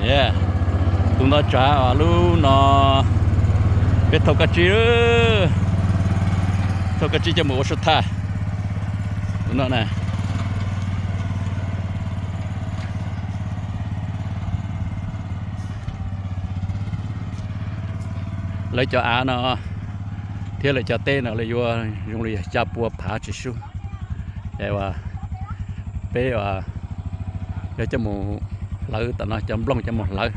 Tus no tsav lub no, peb thauj kab tsib, thauj kab tsib coj mus ua suab thaj. Tus no na, lawv cov av no thiab lawv cov teb no lawv yuav zoo li yog xya pua phav tsis sub. Es peb yuav coj mus hlawv tom no, cov nplooj coj mus hlawv.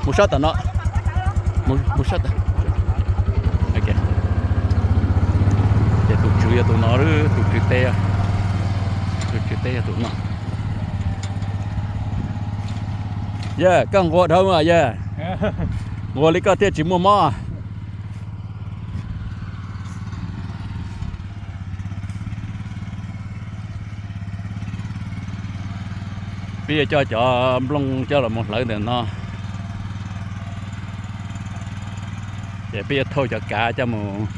Mus sab tom no, mus sab tom. Ces tus tswv yog tus no, tus tswv teb, tus tswv teb yog tus no. Yog koj nquag dhau yog, nquag li koj thiaj tsis muaj mob. Peb yuav coj cov nplooj coj los mus hlawv ntawm no, ces peb yuav thauj cov kav coj mus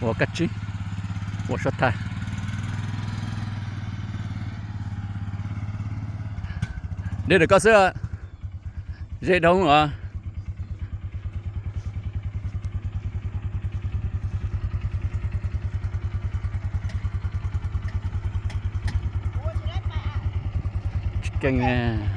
ua kab tsib, ua suab thaj. Deb rau koj xwb, ze dhau os. Tsis keej.